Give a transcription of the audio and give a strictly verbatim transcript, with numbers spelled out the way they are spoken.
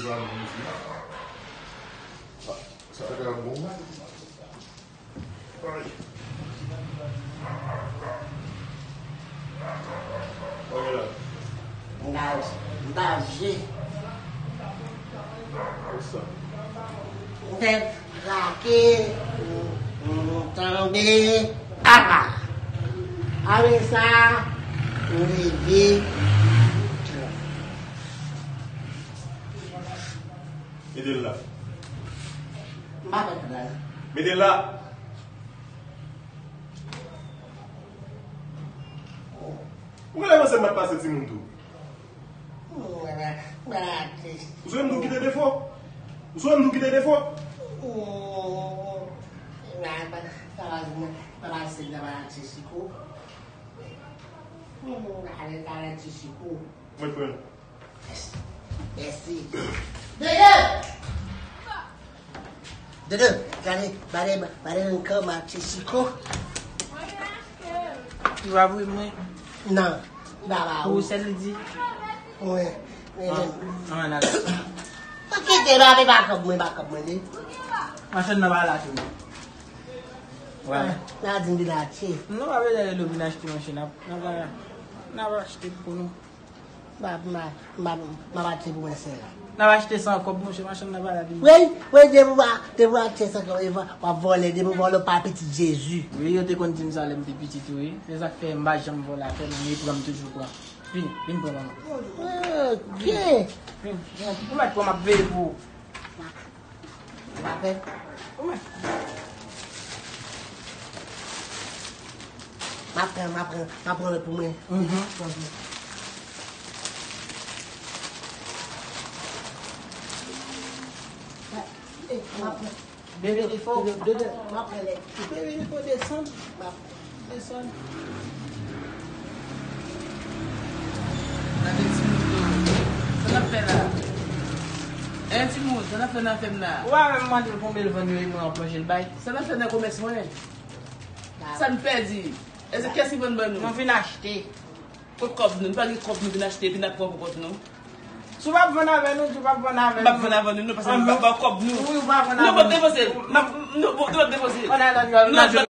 Sa, sa te ka bon. Mwen ta, mwen ta je. Mwen fè krake, mwen tonbe. Apa. Apre sa, mwen leve. Mete l la. M pa fè kòb la. Mete l la. Ou genlè panse m ap pase timoun tou. Ou sou menm nou kite defo? Ou sou menm nou kite defo? Mwen pran. Mèsi. Mèsi. Dede! Dede, gade, bare, bare nan kò, ma ti siko. Ou pa voye mwen? Non, ba ba ou. Pou sèl li di? Wi. An, an, an, an. Ok, te ba, ba kòb mwen, ba kòb mwen, de. Machann nan pa la tou. Wè. N a di m vin achte. Non, pa bezwen rele w vin achte, monchè. N ap, n ap, n ap achte pou nou. M ap, m ap, m ap, m ap achte pou mwen sèl. N ap achte san kòb, monchè, machann nan pa la vini. Wi, wi, depi w a, depi w achte san kòb, w ap vòlè, depi w vòlè, w pa pitit Jezi. Wi, yo te konn di m sa lè m te pitit, wi. Se sa k fè m pa janm vòlè afè moun, yo pran m toujou pran. Vini, vin pran manman. Ok. Vin, vin, ou mèt pran, m ap veye pou ou. M ap pran. M ap pran, m ap pran, m ap pran lòt pou mwen. Mhm. M ap pran. Bebe, li fò. Bebe, m ap pran lè. Bebe, li fò desann. M ap desann. Gade timoun yo. Sa n ap fè la? Eh, timoun, sa n ap fè nan fèm la? Ou pa menm mande l konbyen l vann yo, e mwen an plonje l bay. Sa n ap fè nan komès mwen? Sa n pèdi? Èske kiyès ki vann ban nou? Nou vin achte. Kot kòb nou? Nou pa gen kòb nou vin achte, epi n ap pran pou kont nou? Si w p ap vann avè nou, di w p ap vann avè nou. M p ap vann avè nou, non, paske nou pa ba w kòb nou. Wi, ou pa vann avè nou. Nou p ap depoze. M ap, nou, nou p ap depoze. Nou p ap